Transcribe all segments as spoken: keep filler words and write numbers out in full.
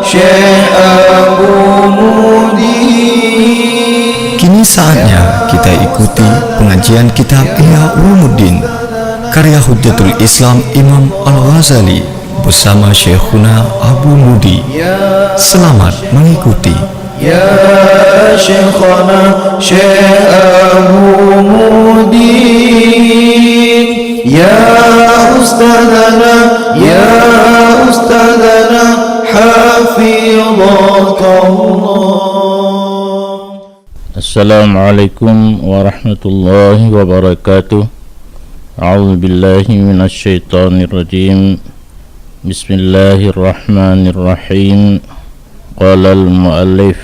Syekh Abu Mudi. Kini saatnya kita ikuti pengajian kitab Ihya Ulumuddin karya Hujjatul Islam Imam Al-Ghazali bersama Syekhuna Abu Mudi. Selamat mengikuti. Ya Syekhana Syekh Abu Mudi, ya Ustadzana, ya Ustadzana, hafidhakallah. Assalamualaikum warahmatullahi wabarakatuh. A'udzu billahi minasy syaithanir rajim. Bismillahirrahmanirrahim. Qalal muallif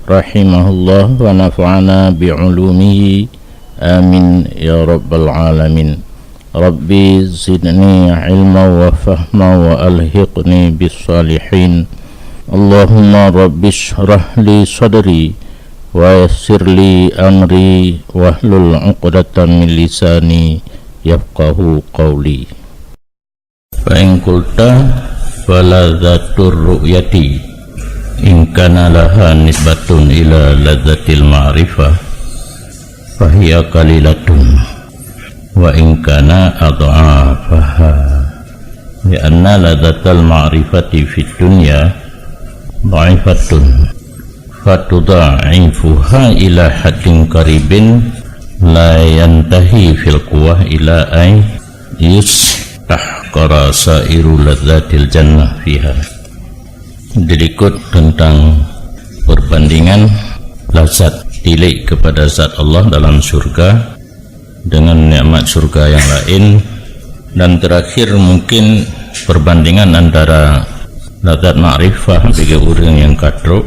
rahimahullah wa nafa'ana bi ulumihi. Amin ya rabbal alamin. Rabbi zidni ilma wa fahma wa alhiqni bis salihin. Allahumma rabbi shrah li sadri wa yassir li amri wahlul uqdatam min lisani yafqahu qawli. Fa in qulta fa ladzatur ru'yati in kana laha nisbatun ila ladzatil ma'rifah fa hiya qalilatun wa in kana adhafaha, li anna ladzatal ma'rifati fid dunya dha'ifatun fatudha'ifuha ila haddin qaribin la yantahi fil quwwah ila ay yustahqara sa'iru ladzatil jannah fiha. Dilikot tentang perbandingan lazat tilik kepada zat Allah dalam syurga dengan nikmat syurga yang lain, dan terakhir mungkin perbandingan antara lazat makrifah bagi orang yang katrok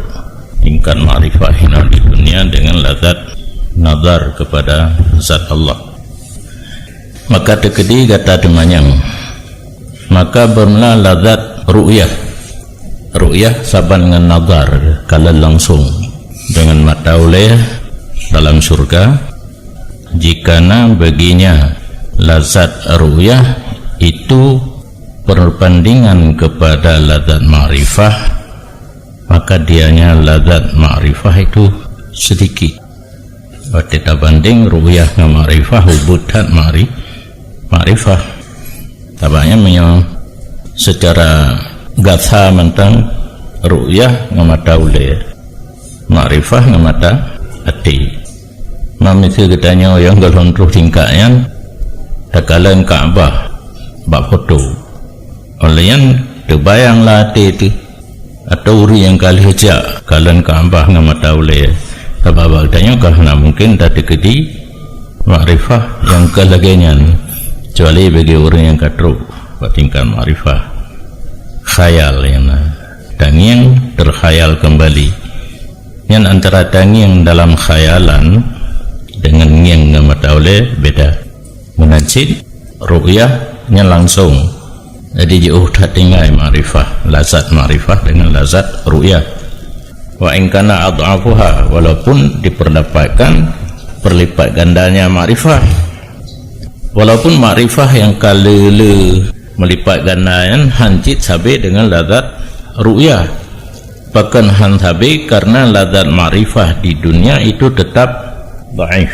tingkat makrifah hina di dunia dengan lazat nazar kepada zat Allah. Maka teukeudi gata teumanyong. Maka beureulah lazat ru'yah. Ru'yah saban ngon nazar, kalon langsung dengan mata ulée dalam syurga. Jika na baginya lazat ru'yah itu perbandingan kepada lazat makrifah, maka dianya lazat makrifah itu sedikit. Watée tabandeng ru'yah ngon makrifah, ubit that makri-, makrifah. Tabanya meunyoe secara gasa mantong ru'yah ngon mata ulée, makrifah ngon mata até. Meunyoe geutanyoe nyang gohlom troh tingkat nyan takalon Ka'bah bak foto, óh lheueh nyan teubayang lam até teuh. Atawa ureuëng nyang ka lheueh jak kalon Ka'bah ngon mata ulée. Sabab bak geutanyoe ka hana mungken tateukeudi makrifah nyang ka lagée nyan, kecuali bagi ureuëng nyang ka trok bak tingkat makrifah. Khayal nyang na. Tangieng terkhayal kembali. Nyan antara tangieng dalam khayalan dengan ngieng ngon mata ulée beda. Meunan cit ru'yah nyan langsung. Jadi jiôh that tinggai makrifah, lazat makrifah dengan lazat ru'yah. Wa in kana adhafuha, walaupun diperdapatkan perlipat gandanya makrifah. Walaupun makrifah nyang ka le-le meulipat ganda nyan han cit sabe dengan lazat ru'yah. Pakon han sabe? Karena lazat makrifah di dunia itu tetap dhaif.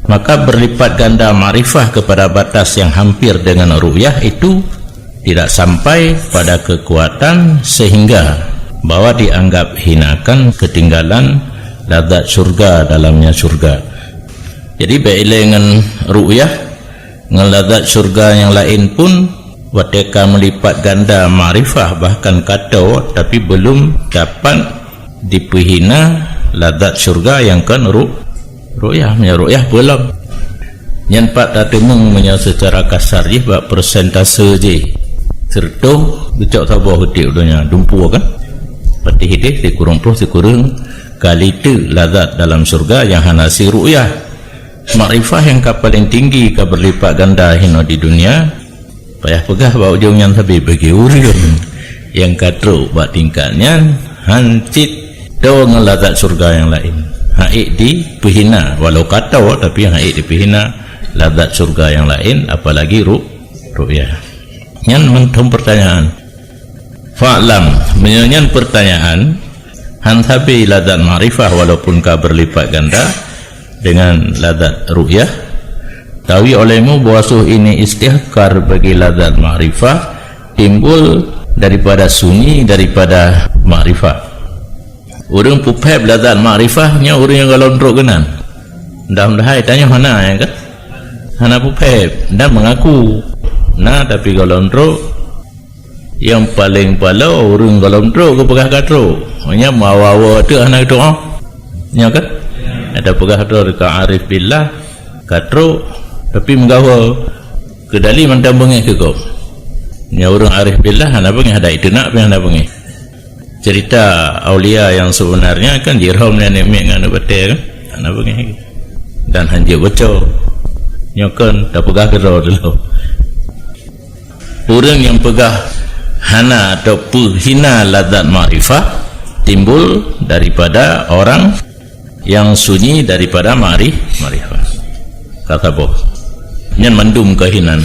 Maka berlipat ganda makrifah kepada batas yang hampir dengan ru'yah itu tidak sampai pada kekuatan sehingga bahwa dianggap hinakan ketinggalan lazat syurga dalamnya syurga. Jadi, bèk ilèe ngon ru'yah, ngon lazat syurga nyang laén pun, watèe ka meulipat ganda makrifah bahkan ka tô, tapi belum dapat dipeuhina lazat syurga nyang kon ru-, ru'yah. Meunyoe ru'yah peue lom. Nyan pat tateumeung meunyoe seucara kasar jih bak persentase jih. Sireutoh geucok saboh udép donya, dumpeue kan? Berarti idéh sikureueng ploh sikureueng kali teuk lazat dalam syurga nyang hana sie ru'yah. Makrifah nyang ka paleng tinggi ka berlipat ganda hinoe di dunia. Payah peugah bak ujong nyan sabe bagi ureueng nyang ka trok bak tingkat nyan han cit tô ngon lazat syurga nyang laén. Han ék dipeuhina, walau ka tô, tapi han ék dipeuhina lazat syurga nyang laén, apalagi ru-, ru'yah. Nyan mantong pertanyaan. Fa'lam, meunyoe nyan pertanyaan, han sabe lazat makrifah walaupun ka berlipat ganda dengan lazat ru'yah, tawi olehmu bahwasanya ini istihkar bagi lazat makrifah timbul daripada sunyi daripada makrifah. Ureuëng peupheb lazat makrifah nyoe ureuëng nyang gohlom trok keunan. Mudah-mudahan tanyoe hana, ya kan? Hana peupheb dan mengaku na, tapi gohlom trok. Nyang paleng paloe ureuëng gohlom trok geupeugah ka trok. Nyan meuawa-awa teuk hana trok, oh. Nyoe kan? Ada peugah trok dekat arif billah, ka trok, tapi meugawa keudali mantong beungéh keu gob. Nyan ureuëng arif billah hana beungéh, ada iteunak pih hana beungéh. Cerita aulia yang sebenarnya kan jirhom nyan aneuk miet ngon aneuk batée kan? Hana beungéh. Dan hanjeuet bocor. Nyoe kan tapeugah keudroe dulu. Ureuëng nyang peugah hana atau peuhina lazat makrifah timbul daripada orang yang sunyi daripada ma'ri-, makrifah. Kata boh. Nyan mandum kehinan.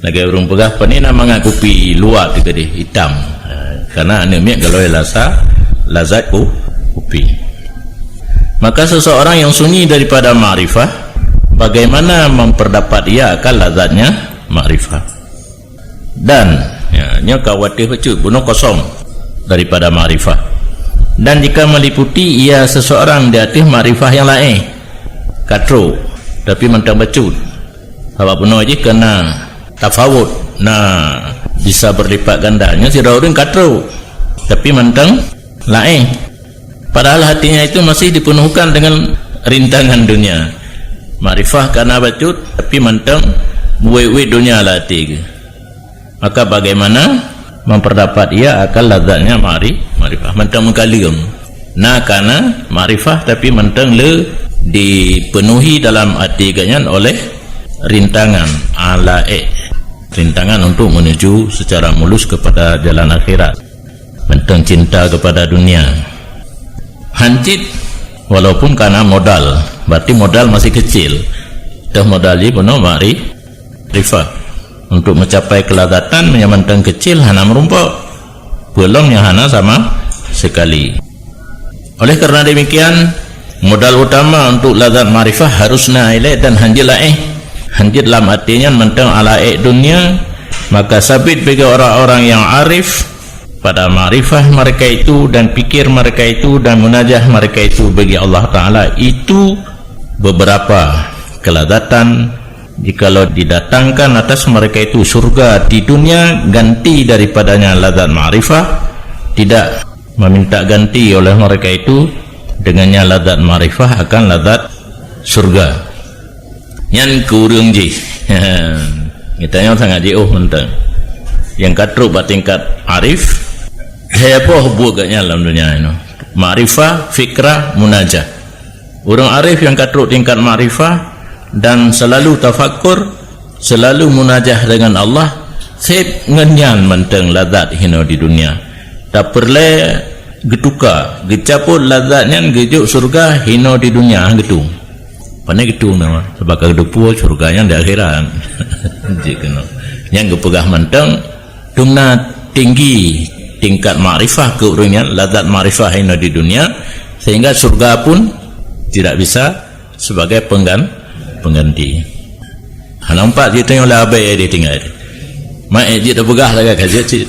Lagée ureuëng peugah, "Pane na mangat kupi luwa teuh keudeh, itam." Ha, karena aneuk miet galoi rasa lazat ku-, kupi. Maka seseorang yang sunyi daripada makrifah, bagaimana memperdapat ia akan lazatnya makrifah? Dan, ya, nyoe ka watée bacut, bunoe kosong daripada makrifah. Dan jika meliputi ia seseorang di atas makrifah yang lain, ka trok, tapi mantong bacut. Sabab bunoe jih keu na tafawut, na bisa berlipat ganda. Nyoe sidroe ureuëng ka trok, tapi mantong laén. Padahal hatinya itu masih dipenuhkan dengan rintangan dunia. Makrifah ka na bacut, tapi mantong wét-wét dunia lam até geuh. Maka bagaimana memperdapat ia akan lazatnya ma'ri-, makrifah? Mantong meukaleueng. Na ka na makrifah, tapi mantong le dipenuhi dalam até geuh nyan oleh rintangan, alaik. Rintangan untuk menuju secara mulus kepada jalan akhirat. Mantong cinta kepada dunia. Hancit, walaupun ka na modal, berarti modal masih kecil. Teuh modal jih bunoe ma'ri-, makrifah. Untuk mencapai kelazatan, meunyoe mantong kecil hana meurumpok. Peulom nyang hana sama sekali. Oleh karena demikian, modal utama untuk lazat makrifah harus na ilée dan hanjeuet laén. Hanjeuet lam até nyan mantong alaik dunia, maka sabit bagi orang-orang yang arif pada makrifah mereka itu dan pikir mereka itu dan munajah mereka itu bagi Allah Ta'ala. Itu beberapa kelazatan, jikalau didatangkan atas mereka itu syurga di dunia, ganti daripadanya lazat makrifah, tidak meminta ganti oleh mereka itu dengannya lazat makrifah akan lazat syurga. Nyan keu ureuëng jih. Geutanyoe sangat jiôh mantong. Nyang ka trok bak tingkat arif, heboh buet geuh nyan lam dunia inoe. Makrifah, fikrah, munajah. Ureuëng arif nyang ka trok tingkat makrifah dan selalu tafakur, selalu munajah dengan Allah, seb ngon nyan mantong lazat hinoe di dunia. Tapeureulée geutuka, geucabot lazat nyan geujok syurga hinoe di dunia geutung. Pane geutung nama? Sabab ka geuteupeue syurga nyan di akhirat. Jih keunoe. Nyang geupeugah mantong, dum na tinggi tingkat makrifah keu ureuëng nyan, lazat makrifah hinoe di dunia, sehingga syurga pun tidak bisa sebagai penggan-, pengganti. Hana umpat geutanyoe lé abée ditinggai. Mai jeuet tapeugah lagée ka jeuet cit.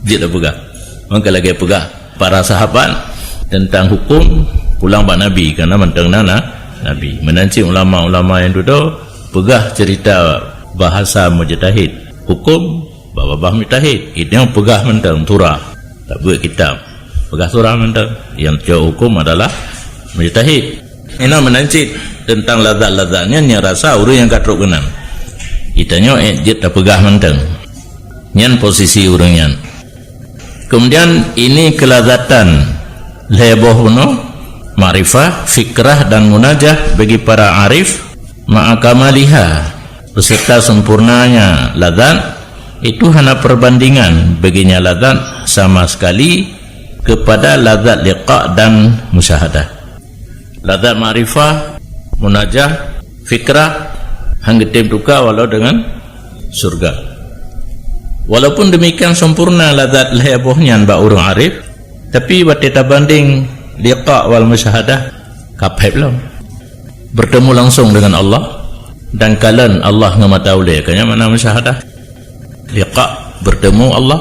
Jeuet tapeugah. Maka lagée peugah para sahabat tentang hukum pulang bak Nabi, karena mantong na, na Nabi. Meunan cit ulama-ulama nyang dudoe peugah cerita bahasa mujtahid. Hukum babah mujtahid. Itu nyang peugah mantong surah. Tabeuet kitab. Peugah surah mantong. Nyang cok hukum adalah mujtahid. Inoe meunan cit tentang lazat-lazat nyan nyang rasa ureuëng nyang ka trok keunan. Geutanyoe ék jeuet tapeugah mantong. Nyan posisi ureuëng nyan. Kemudian ini kelazatan lhée boh bunoe, makrifah, fikrah dan munajah bagi para arif ma'a kamaliha, beserta sempurnanya lazat, itu hana perbandingan baginya lazat sama sekali kepada lazat liqa dan musyahadah. Lazat makrifah, munajah, fikrah, han geutem tuka walau dengan syurga. Walaupun demikian sempurna lazat lhée boh nyan bak ureuëng arif, tapi watée tabandeng liqa wal musyahadah, ka phet lom. Bertemu langsung dengan Allah dan kalon Allah ngon mata ulée, ka nyan makna musyahadah. Liqa, bertemu Allah,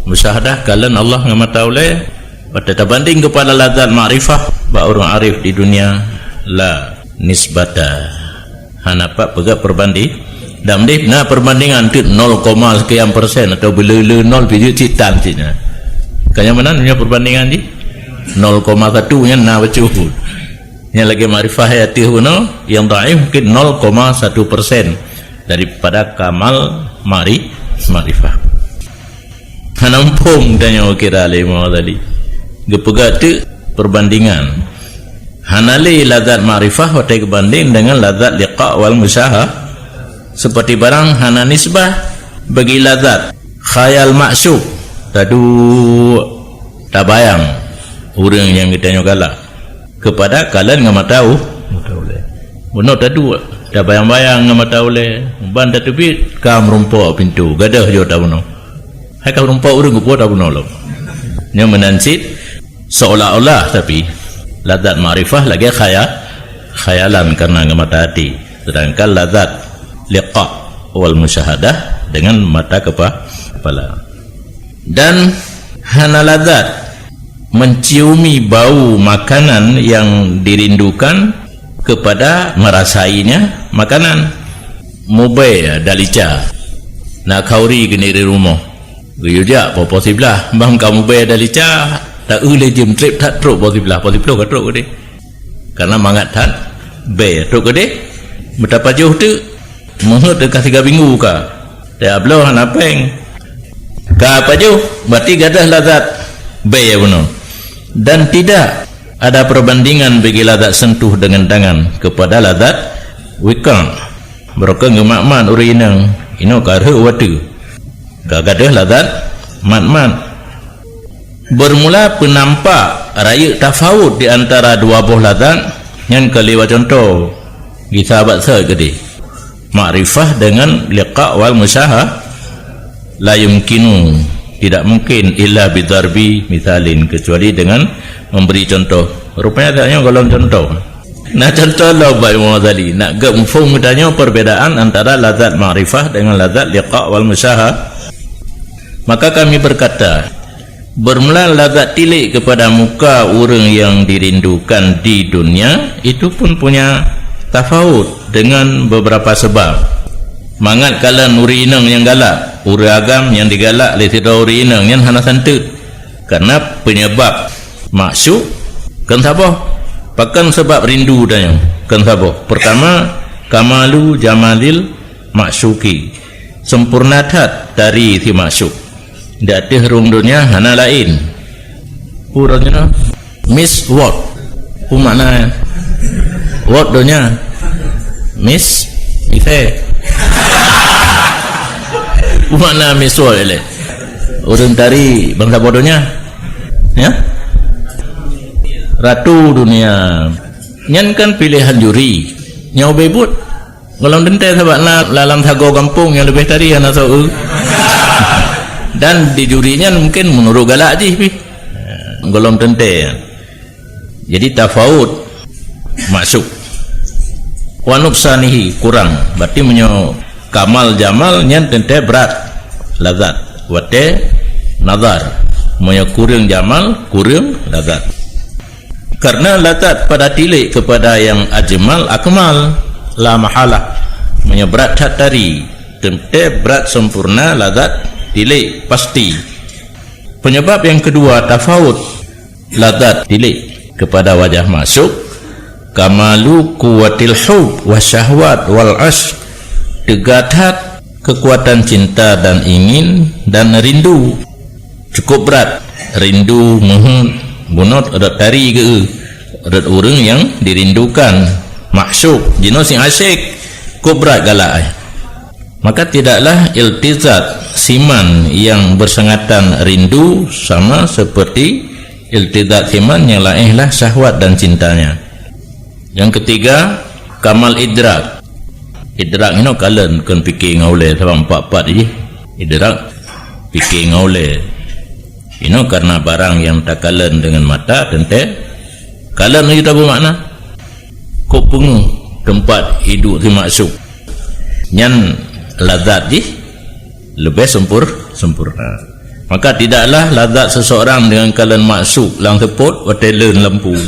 musyahadah, kalon Allah ngon mata ulée. Watée tabandeng keupada lazat makrifah bak ureuëng arif di dunia, la nisbata. Hana pat peugah perbandi-, dan deh na perbandingan teuk nol koma sekian persen atau bele-le nol pih jeuet cit tan cit nyan. Ka nyan meunan nyoe perbandingan jih. Nol koma satu nyan na bacut. Nyang lagée makrifah ya teuh bunoe, nyang dhaif mungkin nol koma satu persen daripada kamal mari-, makrifah. Hana muphom tanyoe kira lé Imam Ghazali. Geupeugah teuk perbandingan. Hana lé lazat makrifah watée geubandeng dengan lazat liqa wal musyaha-, seperti barang hana nisbah bagi lazat khayal maksud, taduek, tabayang ureuëng nyang geutanyoe galak. Keupada kalon ngon mata u-, mata ulée. Bunoe taduek, tabayang-bayang ngon mata ulée, ban tateubiet ka meurumpok pintoe, gadôh jih tabunoe. Hai ka meurumpok ureuëng geupeue tabunoe lom. Nyoe meunan cit seolah-olah, tapi lazat makrifah lagée khaya-, khayalan karena ngon mata até, sedangkan lazat liqa wal musyahadah dengan mata kepa-, kepala. Dan hana lazat menciumi bau makanan yang dirindukan kepada merasainya makanan. Mubée dalica, na khauri keuneuk di rumoh. Geuyue jak po-po siblah, bang ka mubée dalica, ta-eu lé jeuem treb that trok po siblah, po sibloh ka trok keudeh. Karena mangat that bée trok keudeh, meutapajoh teuk, meuheuet teuka siga minggu ka. Teuka bloe hana péng. Ka pajoh, berarti gadôh lazat bée bunoe. Dan tidak ada perbandingan bagi lazat sentuh dengan tangan kepada lazat wika. Barokon geumat-mat ureuëng inong, inoe ka rhot u ateueh. Ka gadôh lazat mat-mat. Bermula peunampak rayeuk tafaut di antara dua boh lazat nyan ka lewat cuntoh. Gisa bak sot keudeh. Makrifah dengan liqa wal musyaha-, la yumkinu, tidak mungkin, illa bidarbi mithalin, kecuali dengan memberi contoh. Rupanya tak nyoe golom contoh. Nah, contoh lom bak Imam Ghazali, nak geup muphom geutanyoe perbedaan antara lazat makrifah dengan lazat liqa wal musyaha-. Maka kami berkata, bermula lazat tilik kepada muka ureuëng yang dirindukan di dunia, itu pun punya tafaut dengan beberapa sebab. Mangat kalon ureuëng inong nyang galak, ureuëng agam nyang digalak lé sidroe ureuëng inong nyan hana santeut. Karena penyebab maksud kan saboh. Pakon sebab rindu tanyoe? Kan saboh. Pertama, kamalu jamalil maksuki. Sempurna that tari si maksud. Di ateueh rhueng donya hana laén. Ureuëng nyan Miss World. Peue makna World donya? Miss, Miss. Peue makna Miss World ilée? Ureuëng tari bansa boh donya. Ya? Ratu dunia. Nyan kan pilihan juri. Nyang ubé buet. Golom teuntée sabab na lam sagoe gampông nyang leubeh tari hana soe. Dan di juri nyan mungkin meunurot galak jih pih. Golom teuntée. Jadi tafaut maksud. Wa nuqsanihi, kurang. Berarti meunyoe kamal jamal nyan teuntée brat lazat. Watée nazar. Meunyoe kureueng jamal, kureueng lazat. Karena lazat pada tilik kepada yang ajmal akmal, la mahalah. Meunyoe brat that tari, teuntée brat sempurna lazat tilik pasti. Penyebab yang kedua tafaut lazat tilik kepada wajah maksud, kamalu quwwatil hub wa syahwat wal asyq, teuga that kekuatan cinta dan ingin dan rindu. Cukup brat, rindu, meuheuet, bunoe rot tari geu, rot ureuëng nyang dirindukan, maksud, jinoe si asyik, cukup brat galak ai. Maka tidaklah iltizat siman yang bersengatan rindu sama seperti iltizat siman yang lainlah syahwat dan cintanya. Yang ketiga, kamal idrak. Idrak inoe kalon kon pike ngon ulée sabab empat-empat jih. Idrak Pike ngon ulée. Inoe karena barang nyang takalon deungon mata teuntée kalon laju tabeumakna. Kok peungeuh teumpat iduek si maksuk, nyan lazat jih leubeh sempur-, sempurna. Maka tidaklah lazat seseorang deungon kalon maksuk lam seupôt watée leuen lampu,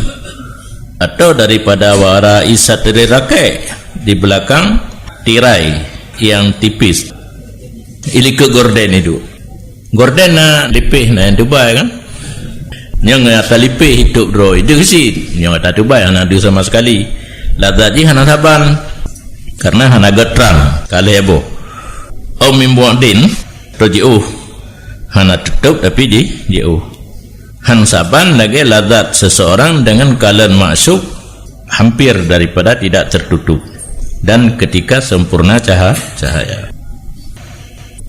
atau daripada warai sateuréh rakek di belakang tirai nyang tipis. Ilikot gorden iduek. Gorden na lipéh, na nyang tubai kan? Nyang ata lipéh itôb droe, deuh cit. Nyang ata tubai hana deuh sama sekali. Lazat jih hana saban. Karena hana geutrang, ka lheueh boh. Au min bu'din, atau jiôh. Hana teutôb tapi ji-, jiôh. Han saban lagée lazat seseorang deungon kalon maksuk hampir daripada tidak tertutup dan ketika sempurna caha-, cahaya.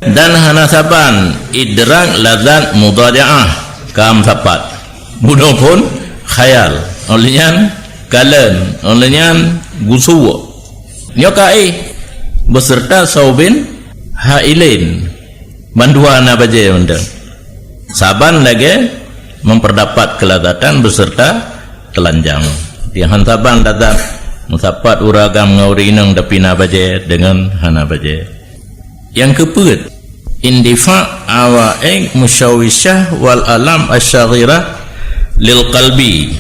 Dan hana saban idrak lazat mudhaja'ah, ka meusapat. Bunoe phon khayal, óh lheueh nyan kalon, óh lheueh nyan gusue. Nyoe ka éh, beserta saubin hailin. Bandua na bajée mantong. Saban lagée memperdapat kelazatan beserta telanjang. Di han saban lazat meusapat ureuëng agam ngon ureuëng inong tapi na bajée deungon hana bajée. Nyang keupeuet, indifa' awaiq musyawisyah wal alam asyaghirah lil qalbi.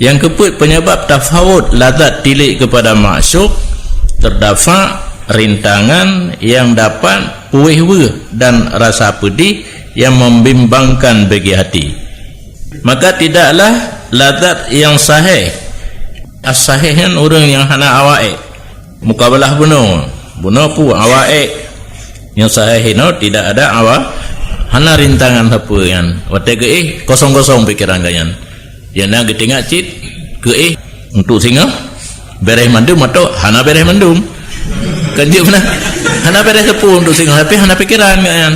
Nyang keupeuet penyebab tafawut lazat tilik kepada maksuk, terdafa' rintangan yang dapat puih weueh dan rasa pedih yang membimbangkan bagi hati. Maka tidaklah lazat yang sahih. As-sahih nyan ureuëng nyang hana awaiq. Mukabalah bunoe. Bunoe peue awaiq. Nyang sahih inoe tidak ada awa-, hana rintangan sapeue nyan. Watée geuéh kosong-kosong pikeran geuh nyan. Nyang na geutingat cit geuéh untuk singoh béreh mandum atau hana béreh mandum. Kan jeuet meunan. Hana béreh sapeue untuk singoh tapi hana pikeran geuh nyan.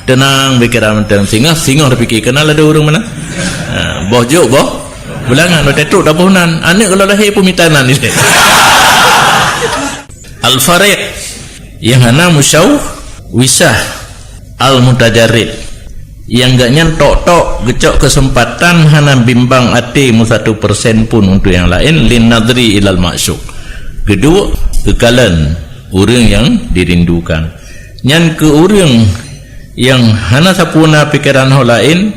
Teunang pikeran mantong singoh, singoh tapike keunan ladôm ureuëng meunan. Ha, boh jok, boh beulangan, watée trok daboh nan. Aneuëk kalau lahé pun mita nan. Al-fariq, nyang hana musyawisah, al-mutajarrid, nyang geuh nyan tok-tok geucok keuseumpatan hana bimbang até meusatu persen pun untuk nyang laén, lin nadri ilal maksuk, geuduek geukalon ureuëng nyang dirindukan. Nyan keu ureuëng nyang hana sapeue na pikeran ho laén,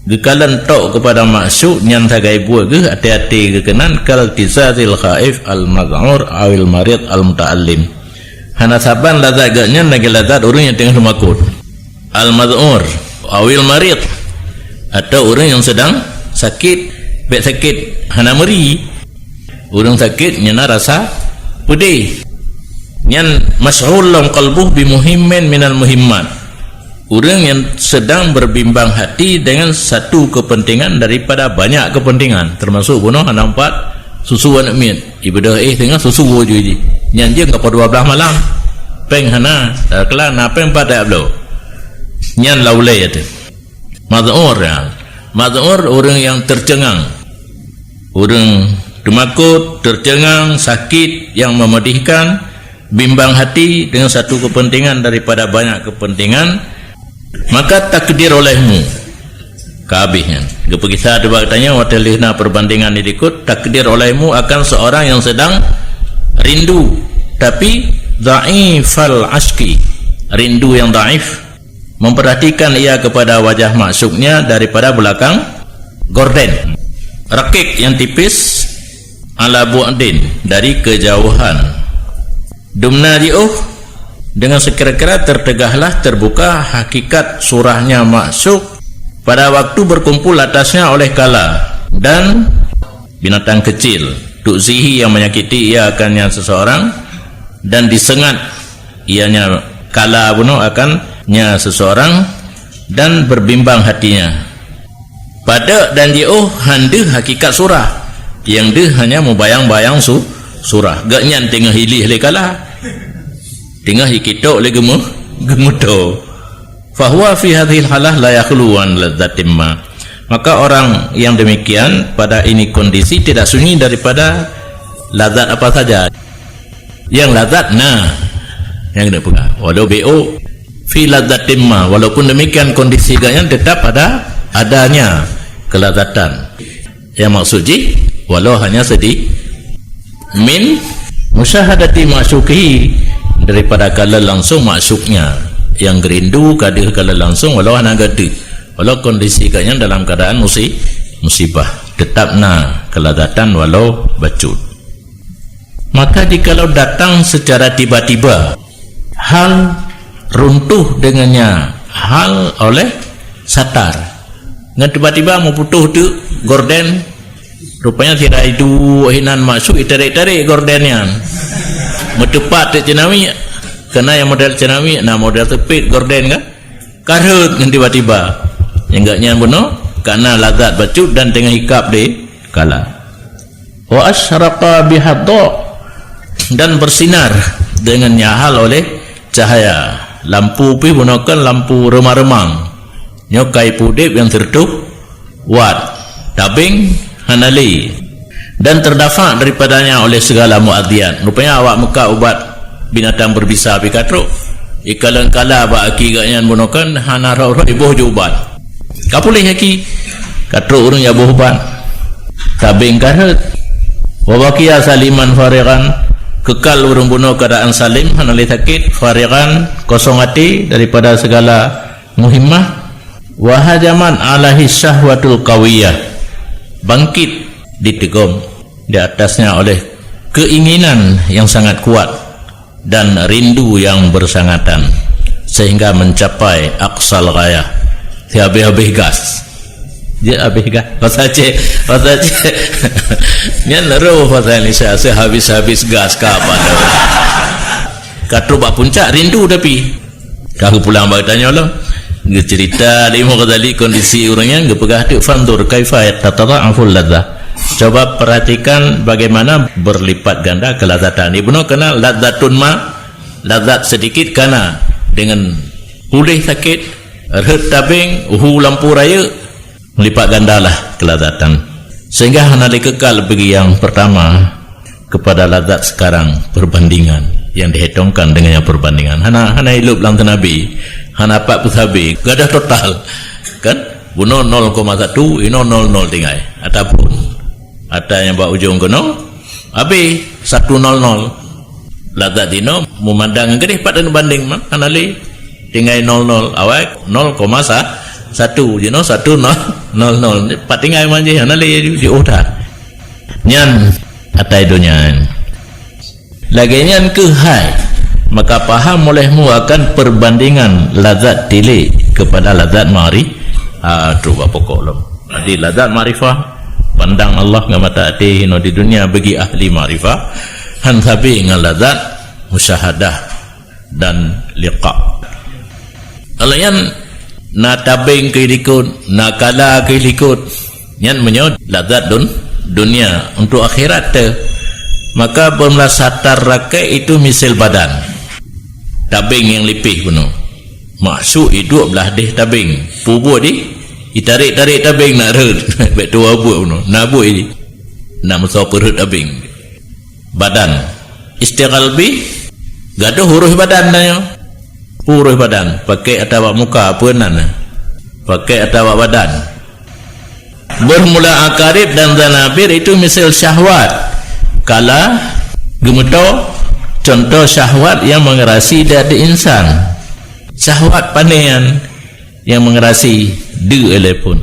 geukalon tok keupada maksuk nyan sagai buet geuh até-até geukeunan kal tizazil khaif al-maz'ur awil marid al-muta'allim. Hana saban lazat geuh nyan lagée lazat ureuëng nyang teungoh teumakot. Al-maz'ur awil marid, atau ureuëng nyang sedang sakét, bék sakét hana meuri. Ureuëng sakét nyang na rasa peudeh. Nyan masyghul lam qalbuh bi muhimmin minal muhimmat. Ureuëng nyang sedang berbimbang hati dengan satu kepentingan daripada banyak kepentingan, termasuk bunoe hana meupat susu aneuëk miet. Ibeudôh éh teungoh susu woe jih. Nyan jeuem ka poh dua blaih malam. Péng hana, eh, keulan na péng pat jak bloe. Nyan laulée teuh. Maz'ur, ya. Maz'ur, ureuëng nyang tercengang. Ureuëng teumakot, tercengang, sakét yang memedihkan, bimbang hati dengan satu kepentingan daripada banyak kepentingan, maka takdir olehmu. Ka habéh nyan. Geupeugisa teuh bak tanyoe watée lheueh na perbandingan di likot, takdir olehmu akan seorang yang sedang rindu, tapi dhaifal asyki, rindu yang dhaif. Memperhatikan ia kepada wajah maksuknya daripada belakang gorden. Rakik yang tipis, ala bu'din, dari kejauhan. Dumna jiôh, dengan sekira-kira tertegahlah terbuka hakikat surahnya maksuk pada waktu berkumpul atasnya oleh kala dan binatang kecil. Tu'zihi, yang menyakiti ia akannya seseorang, dan disengat ianya kala bunoe akannya seseorang, dan berbimbang hatinya. Padeuek dan jiôh han deuh hakikat surah, nyang deuh hanya mubayang-bayang su-, surah. Geuhnyan teungoh ilih lé kala, teungoh jikitok lé geumeu-, geumeuto. Fahuwa fi hadhil halah la yakhlu an ladzatim ma. Maka orang yang demikian pada ini kondisi tidak sunyi daripada lazat apa saja. Nyang lazat na, nyang keuneuk peugah. Walau B O, Fi ladzatin ma, walaupun demikian kondisi gobnyan tetap ada, adanya kelazatan. Yang maksud jih, walau hanya sedih. Min musyahadati ma'syuqihi, daripada kalon langsung maksudnya. Yang geurindu ka deuh kalon langsung, walau hana gadeuh. Walau kondisi gobnyan dalam keadaan musi-, musibah. Tetap na kelazatan walau bacut. Maka jikalau datang secara tiba-tiba, hal runtuh dengannya, hal oleh satar. Ngon tiba-tiba meuputoh teuk gorden, rupanya sira iduek hinan maksud itarek-tarek gorden nyan. Meuteupat teuk ceunamiek, keunan nyang model ceunamiek, na model seupet gorden kan? Ka rhot ngon tiba-tiba. Nyang gobnyan bunoe, kana lazat bacut dan teungoh ikab di kala. Wa asyraqa bihadha, dan bersinar dengannya hal oleh cahaya. Lampu pih bunoe kan lampu reumang-reumang. Nyoe kai peudeb nyang sireutoh wat, tabeng hana lé. Dan terdafa daripadanya oleh segala muadziat. Rupanya awak meukat ubat binatang berbisa pih ka trok. Ikalon kala bak aki gobnyan bunoe kan hana rhot-rhot iboh ju ubat. Ka puléh aki, ka trok ureuëng jak boh ubat. Tabeng ka rhot. Wa baqiya saliman farighan, kekal ureuëng bunoe keadaan salim, hana lé sakét, farighan, kosong até daripada segala muhimmah. Wa hajamat alaihi syahwatul qawiyah, bangkit diteugom di atasnya oleh keinginan yang sangat kuat dan rindu yang bersangatan, sehingga mencapai aqsal ghayah, si habéh-habéh gas. Jeuet habéh gas. Bahasa Aceh, bahasa Aceh. Nyan roh bahasa Indonesia, si habis-habis gas ka apa tu. Ka trok bak puncak rindu tapi. Ka geupulang bak geutanyoe lom. Geucerita lé Imam Ghazali kondisi ureuëng nyan, geupeugah teuk, "Fanzur kaifa tatadha'aful ladzah." Coba perhatikan bagaimana berlipat ganda kelazatan. Ibunoe kana ladzatun ma, lazat sedikit kana dengan puléh sakét, rhot tabeng, uhu lampu rayeuk, meulipat gandalah kelazatan. Sehingga hana lé kekal bagi yang pertama kepada lazat sekarang perbandingan yang dihitungkan dengan yang perbandingan. Hana, hana ilop lam teunabi, hana pat peusabe, gadoh total. Kan? Bunoe nol koma satu, inoe nol nol tinggai. Ataupun ata nyang bak ujong keunoe, habéh satu nol nol. Lazat jinoe meumandang keudeh pat banding mah, hana lé. Tinggai nol nol, awai nol koma satu, jinoe satu nol nol. Pat tinggai manjih, hana lé di, di udah. Nyan atai donya nyan. Lagée nyan keuhai, maka paham olehmu akan perbandingan lazat tilik kepada lazat mari-, ah, tu bak pokok lom. Jadi lazat makrifah, pandang Allah ngon mata até hinoe di dunia bagi ahli makrifah, han sabe ngon lazat musyahadah dan liqa. Kalau nyan na tabeng keu likot, na kala keu likot, nyan meunyoe lazat dun-, dunia, untuk akhirat teu. Maka beumeulah satar rakai itu misal badan. Tabeng nyang lipeh bunoe. Maksud iduek blah deh tabeng. Pubuet di, itarek-tarek tabeng nak rhot. Bek tuwa buet bunoe. Na buet di. Nak meusoe peurhot tabeng. Badan. Istighal bi, gadoh uroh badan tanyoe. Uroh badan, pakai atawa muka, apa nan? Pakai atawa badan. Bermula akarib dan zanabir itu misal syahwat. Kala geumeuto, contoh syahwat yang mengerasi di até insan. Syahwat panean yang mengerasi, deuk eleh pun.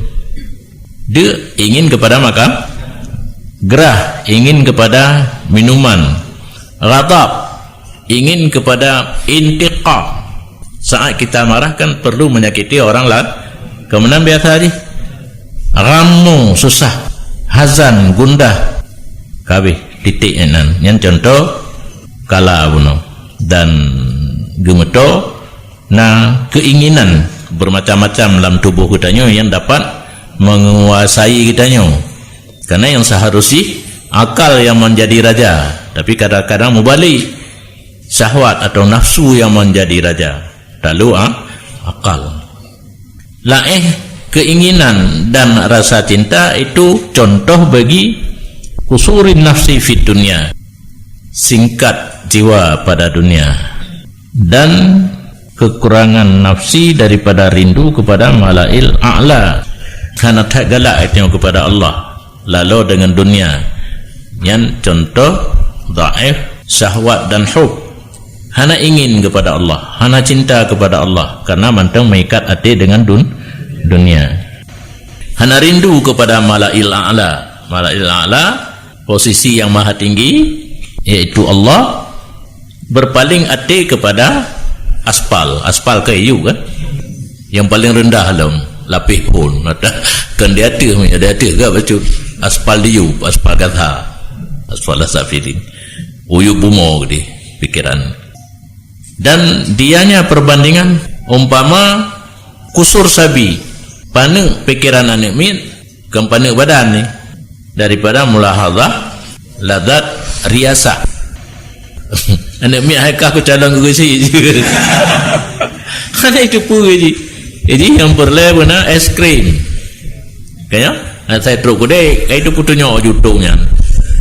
Deuk ingin kepada makan, gerah ingin kepada minuman, ghadab ingin kepada intiqam. Saat kita marah kan perlu menyakiti orang lain. Keumeunang biasa jih. Ghammu, susah. Hazan, gundah. Kabeh titik nyan. Nyan contoh kala bunoe. Dan geumeuto na keinginan bermacam-macam lam tuboh geutanyoe nyang dapat menguasai geutanyoe. Karena yang seharus jih akal yang menjadi raja, tapi kadang-kadang mubalik, syahwat atau nafsu yang menjadi raja. Lalu, ah, akal. Laéh keinginan dan rasa cinta itu contoh bagi qusurin nafsi fid dunya, singkat jiwa pada dunia. Dan kekurangan nafsi daripada rindu kepada malail a'la. Hana that galak tanyoe kepada Allah, lalo dengan dunia. Nyan contoh dhaif syahwat dan hub. Hana ingin kepada Allah, hana cinta kepada Allah, karena mantong meuikat até dengan dun-, dunia. Hana rindu kepada malail a'la. Malail a'la, posisi yang maha tinggi, yaitu Allah, berpaling até kepada aspal. Aspal kayu kan? Yang paling rendah lom, lapéh phon. Kan di ateueh, di ateueh ke bacut? Aspal diyub, aspal gatha, aspal safilin. Uyub bumoe geude pikiran. Dan dianya perbandingan, umpama kusur sabi, paneuk pikiran aneuk miet, kon paneuk badan ni, daripada mulahazah ladzat riasah. Aneuk miet hai ka ku calon geugusi. Hana itu pun ji. Jadi yang peureulée beuna es krim. Kaya? Asai trok keudeh, kai teupeu tunyok jutong nyan.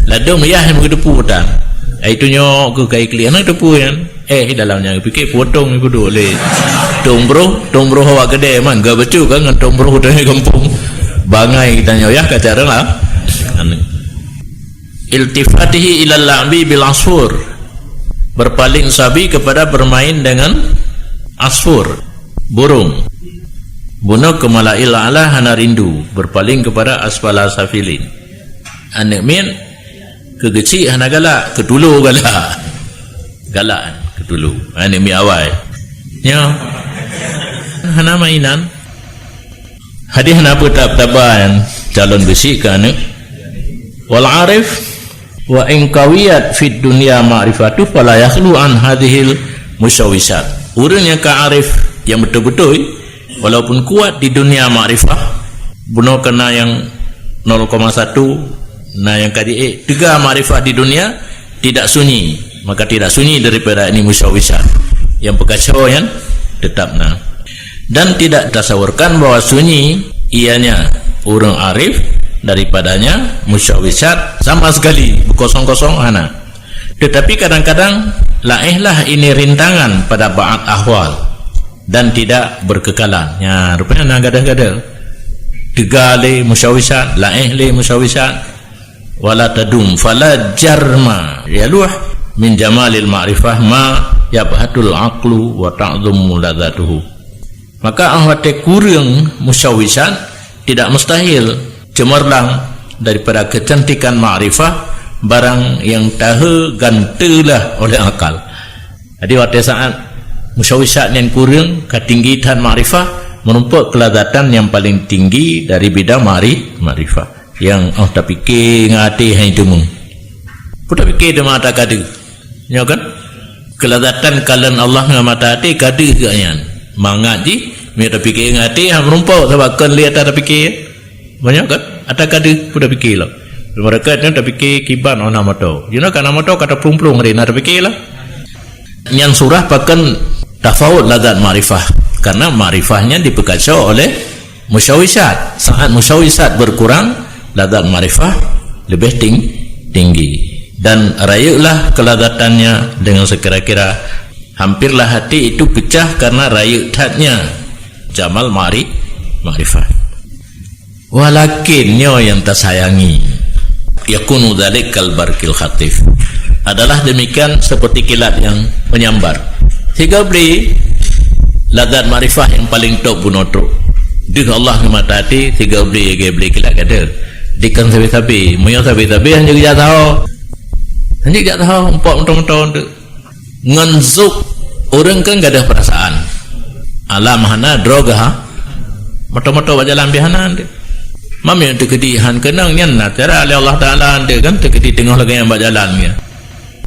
Ladom yah nyang geuteupeue tan. Ai tunyok keu kai klik, hana teupeu nyan. Eh, dalam nyan pikir potong ni kudu lé. Tong broh, tong broh awak keudeh man, ga bacut kan ngon tong broh dari kampung. Bangai tanyoe yah ka cara lah. Anu. Iltifatihi ilal la'bi bil asfur. Berpaling sabi kepada bermain dengan asfur, burung. Bunoe keu malail a'la hana rindu, berpaling kepada asfala safilin. Aneuk miet keu geuchik hana galak, keu tulo galak. Galak keu tulo. Aneuk miet awai. Nyo. Hana mainan. Hadih na peutap-taba nyan calon geuchik keu aneuk. Wal arif wa in qawiyat fid dunya ma'rifatu fala yakhlu an hadhil musyawisat. Ureuëng nyang ka arif nyang beutôi-beutôi, walaupun kuat di dunia makrifah, bunoe keu na nyang nol koma satu, na nyang ka jiék, teuga makrifah di dunia, tidak sunyi, maka tidak sunyi daripada ini musyawisat. Nyang peukacau nyan tetap na. Dan tidak tasawurkan bahwa sunyi ianya ureuëng arif daripadanya musyawisat sama sekali, beukosong-kosong hana. Tetapi kadang-kadang laéhlah ini rintangan pada ba'at ahwal dan tidak berkekalan. Nya, rupanya na gadoh-gadoh. Teuga lé musyawisat, laéh lé musyawisat, wala tadum, fala jarma yaluh min jamalil ma'rifah ma yabhatul aqlu wa ta'zumu ladzatuhu. Maka óh watée kureueng musyawisat, tidak mustahil cemerlang daripada kecantikan makrifah barang yang tahe ganteulah oleh akal. Jadi watée saat musyawisat nyan kureueng, ka tinggi that makrifah, meurumpok keulazatan nyang paling tinggi dari bidang makri-, makrifah. Nyang óh tapike ngon até hana teumé. Peue tapike teuma ata ka deuh. Nyoe kan? Keulazatan kalon Allah ngon mata até ka deuh geuh nyan. Mangat jih, meunyoe tapike ngon até, ha meurumpok sabab kon lé ata tapike. Banyak kan? Ata ka deuh peue tapike lom. Meureuka nyoe tapike kiban óh na moto. Jinoe ka na moto ka taplueng-plueng ri na tapike lah. Nyan surah pakon tafawut lazat makrifah. Karena makrifah nyan dipeukacau oleh musyawisat. Saat musyawisat berkurang, lazat makrifah lebih ting-, tinggi. Dan rayeuklah kelazatannya dengan sekira-kira, hampirlah hati itu pecah karena rayeuk thatnya jamal ma'ri-, makrifah. Walakin nyoe nyang tasayangi, yakunu dzalik kal barqil khatif, adalah demikian seperti kilat yang menyambar. Sigoe bli lazat makrifah nyang paling top bunoe trok. Deuh Allah ngon mata até, sigoe bli lagée bli kilat gata. Dikon sabe-sabe, meunyoe sabe-sabe hana geujak saho. Hana geujak saho, umpok moto-moto tu. Ngon zuk, ureuëng kan gadoh perasaan. Alam hana, droe geuh ha. Moto-moto bak jalan pih hana teuh. Mami teukeudi han keunong nyan na cara lé Allah Taala teuh kan teukeudi teungoh lagée nyang bak jalan nyan.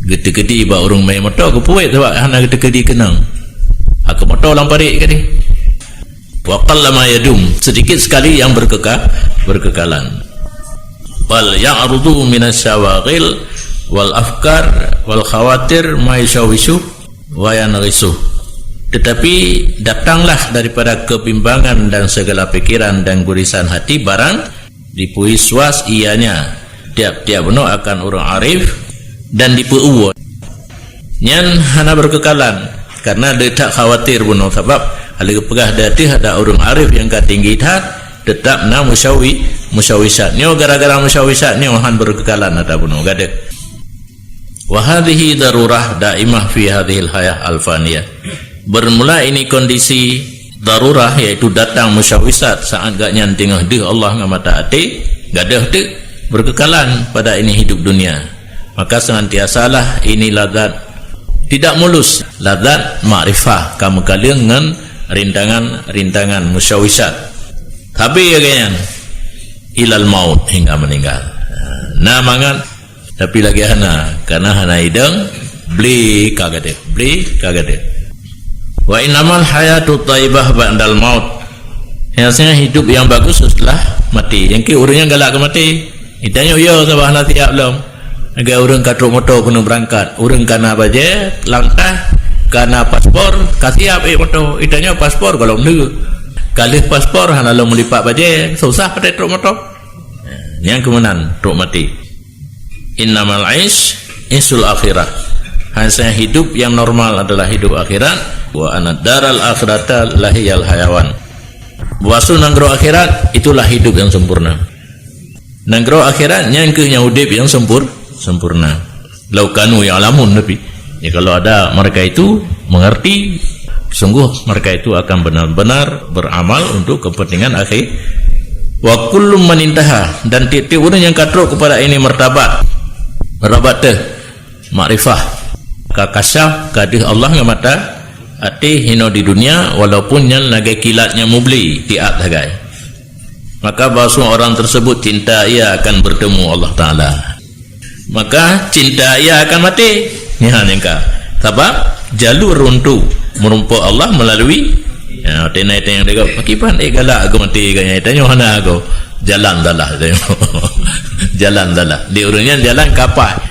Geuteukeudi bak ureuëng mé moto geupuet sabab hana geuteukeudi keunong. Hak moto lam parit ka deh. Wa qallama yadum, sedikit sekali yang berkeka-, berkekalan. Bal ya'rudu minasy syawaghil wal afkar wal khawatir ma yusyawisu wa yanghisuh. Tetapi datanglah daripada kebimbangan dan segala pikiran dan gurisan hati barang dipeuswas ianya tiap-tiap bunoe akan ureuëng arif dan dipeuuwoe. Nyan hana berkekalan, Karena le that khawatir bunoe, sabab hana geupeugah di ateueh ada ureuëng arif nyang ka tinggi that, teutap na musyawi-, musyawisat. Nyoe gara-gara musyawisat nyoe han beureukeukeulan ata bunoe, gadeuh. Wa hadhihi darurah daimah fi hadhil hayah al-faniyah. Bermula ini kondisi darurah, yaitu datang musyawisat saat gobnyan teungoh deuh Allah ngon mata até, gadeuh teuk, beureukeukeulan pada ini hidup dunia. Maka senantiasalah ini lazat, tidak mulus, lazat makrifah ka meukaleueng ngon rintangan-rintangan musyawisat. Tapi ya gobnyan, ilal maut, hingga meninggal. Na mangat, tapi lagée hana, karena hana idong, bli ka gadeuh, bli ka gadeuh. Wa innamal hayatu thayyibah ba'dal maut. Nyang seubeuna hidup nyang bagus setelah maté. Nyang keu ureuëng nyang galak keu maté. Geutanyoe yo sabab hana siap lom. Lagée ureuëng ka trok moto keuneuk beurangkat, ureuëng ka na bajée, langkah, ka na paspor, ka siap ék moto. Geutanyoe paspor goh lom le. Ka lheueh paspor hana lom meulipat bajée, susah patéh trok moto. Nyang keu meunan trok maté. Innamal aish, aishul akhirah. Hanya hidup yang normal adalah hidup akhirat. Wa anad daral akhirata lahiyal hayawan. Bahwa nanggroe akhirat itulah hidup yang sempurna. Nanggroe akhirat nyan keuh nyang udeb nyang sempur-, sempurna. Lau kanu ya'lamun, tapi, ya, kalau ada mereka itu mengerti, sungguh mereka itu akan benar-benar beramal untuk kepentingan akhir. Wa kullu man intaha, dan tiap-tiap ureuëng nyang ka trok kepada ini martabat, martabat teuh, makrifah, ka kasyaf, ka deuh Allah ngon mata até hino di dunia, walaupun nyan lagée kilat nyang mubli, tiat sagai. Maka bahwa semua orang tersebut cinta ia akan bertemu Allah Ta'ala. Maka cinta ia akan maté. Nyan nyang ka. Sabab jalur untuk merumpok Allah melalui, ya, tenai-tenai dekat. Pakiban, eh, galak aku maté kat nyai. Tanyoe hana aku. Jalan salah, tanyoe. Jalan salah. Di ureuëng nyan jalan kapai.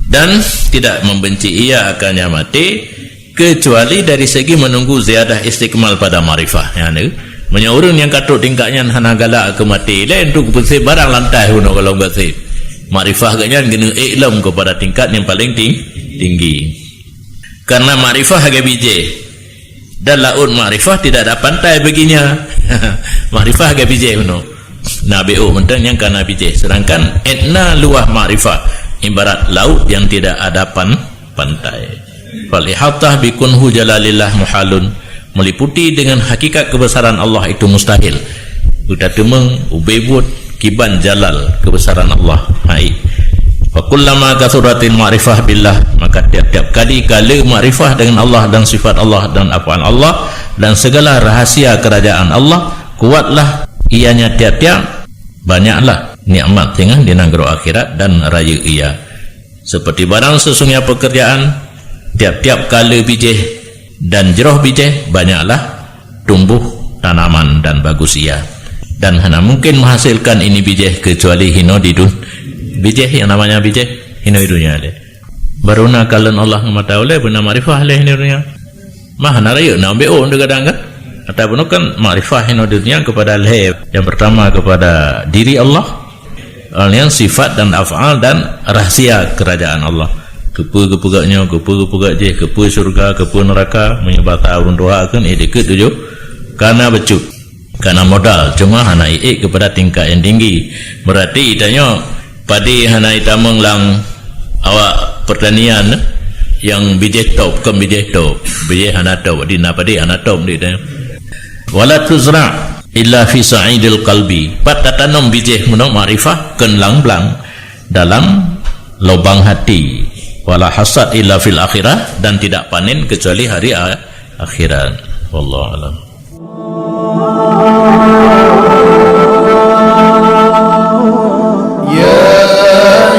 Dan tidak membenci ia akan nyang maté, kecuali dari segi menunggu ziyadah istiqmal pada makrifah. Ya, ni. Meunyoe ureuëng nyang ka trok tingkat nyan hana galak keu maté, laén tu geupeusép barang lantai bunoe kalau geupeusép. Makrifah geuh nyan geuneuk ék lom kepada tingkat yang paling ting-, tinggi. Karena makrifah lagée bijéh. Dan laut makrifah tidak ada pantai baginya. Makrifah lagée bijéh bunoe. Na béok mantong nyang ka na bijéh. Sedangkan étna luwah makrifah ibarat laut yang tidak ada pan-, pantai. Fal ihatah bi kunhu jalalillah muhalun. Meliputi dengan hakikat kebesaran Allah itu mustahil. Utateumeung, ubé buet, kiban jalal kebesaran Allah. Hai. Fa kullama kasuratil ma'rifah billah, maka tiap-tiap kali ka le makrifah dengan Allah dan sifat Allah dan af'al Allah dan segala rahasia kerajaan Allah, kuatlah ianya tiap-tiap, banyaklah nikmat singoh di nanggroe akhirat dan rayeuk ia. Seperti barang sesungguhnya pekerjaan, tiap-tiap ka le bijéh dan jroh bijéh, banyaklah tumbuh tanaman dan bagus ia. Dan hana mungkin menghasilkan ini bijéh kecuali hino di dun-, bijéh yang namanya bijéh hino di dunia le. Baru na kalon Allah ngon mata ulée beuna makrifah le hino di dunia. Mah na rayeuk na béok untuk kadang kan. Ataupun kan makrifah hino di dunia kepada lhée. Yang pertama kepada diri Allah, kemudian sifat dan af'al dan rahsia kerajaan Allah. Keupeue geupeugah nyoe, keupeue geupeugah jih, keupeue syurga, keupeue neraka, meunyoe bata ureuëng tuha kheun, eh, dikeue tujoh. Kana bacut, kana modal, cuma hana iék kepada tingkat yang tinggi. Berarti tanyoe padé hana itamong lam awak pertanian yang bijéh top, kon bijéh top. Bijéh hana top, di na padé hana top di tanyoe. Wala tuzra illa fi sa'idil qalbi. Pat tatanom bijéh meunoe makrifah kon lam blang dalam lubang hati. Wala hasad illa fil akhirah, dan tidak panen kecuali hari a-, akhirat. Wallahu a'lam. Ya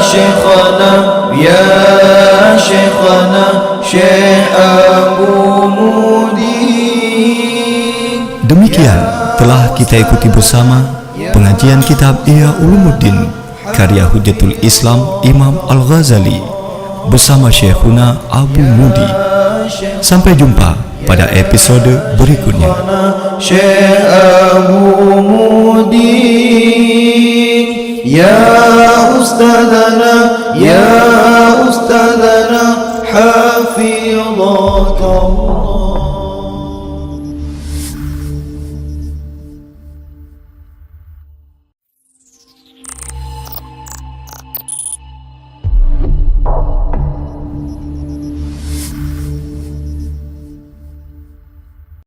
Syekhana, ya Syekhana, Syekh Abu Mudi. Demikian telah kita ikuti bersama pengajian kitab Ihya Ulumuddin karya Hujjatul Islam Imam Al-Ghazali bersama Syekhuna Abu Mudi. Sampai jumpa pada episode berikutnya. Syekh Abu Mudi, ya Ustadzana, ya Ustadzana, hafidhakallah.